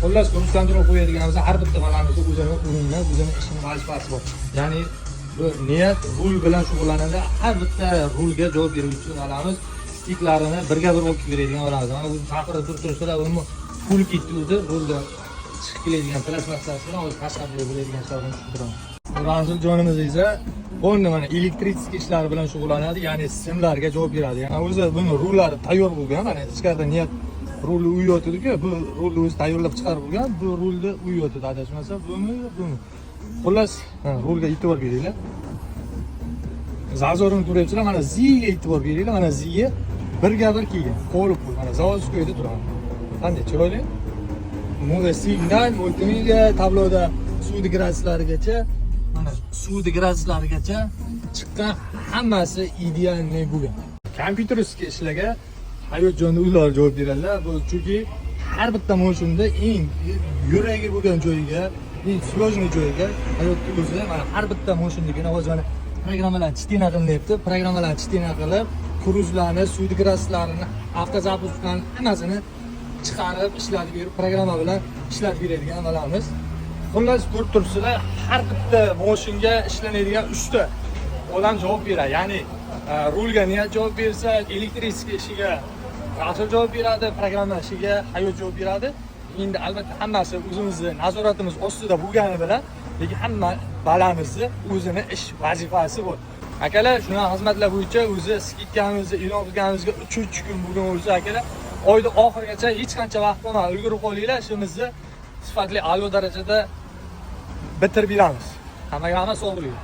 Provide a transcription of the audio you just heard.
Xullas, круиз-контроль qo'yadiganimizda har bitta bolamizni o'zini o'rnini, o'zini ishini, vazifasi bor. Ya'ni bu niyat rul bilan shug'ullanadi. Har bitta rulga javob beruvchi bolamiz, stiklarini birga bir olib kelib beradigan bolamiz. Mana o'zi chaqirib turib tursalar, uni pul ketdi, o'zi rulda chiqib keladigan plastmassasi bilan o'zi tashqarida bo'ladigan ishlarni tushuntiraman. Rasul jonimiz esa полный mana электрический ishlari bilan shug'ullanadi, ya'ni simlarga javob beradi. Ya'ni o'zi buni rullari tayyor bo'lgan, mana ichkarida niyat rulni uy yotidi-ku, bu rulni o'zi tayyorlab chiqarib bo'lgan, bu rulni uy yotidi, adashmasam, bumi, bumi. Xullas, ha, rulga e'tibor beringlar. Зазор ini ko'ryapsizlar, mana ziga e'tibor beringlar, mana ziga birga bir kelgan, qo'l pul, mana заводской da turadi. Qanday chiroyli. Moda signal, multimedia, tabloda suvni graduslarigacha, mana suvni graduslarigacha chiqqan, hammasi идеальный bo'lgan. Компьютерский ishlarga Hayotjonni ular javob beradilar. Bu chunki har bitta mashinada eng yuragi bo'lgan joyiga, eng сложный joyiga Hayotni o'zi mana har bitta mashinadagini hozir mana programmalarni чтение qilinyapti. Programmalarni чтение qilib, kruzlarni, suvni graduslarini, автозапуск larni hammasini chiqarib, ishlatib berib, programma bilan ishlatib beradigan bolamiz. Xullas, ko'rib turibsizlar, har bitta moshinga ishlanadigan uchta odam javob beradi. Ya'ni rulga niyat javob bersa, электрический ishiga Rasul javob beradi, programma ishiga Hayot javob beradi. Endi albatta hammasi o'zimizni nazoratimiz ostida bo'lgani bilan, lekin hamma balamizni o'zini ish vazifasi bor. Akalar, shunaqa xizmatlar bo'yicha o'zi скидка mizni e'lon qilganimizga 3 kun bo'lgan bo'lsa, akalar, oyni oxirigacha hech qancha vaqt qolmadi. Ulgurib qolinglar, ishimizni sifatli, a'lo darajada bitirib beramiz. Hammaga rahmat, sog' bo'linglar.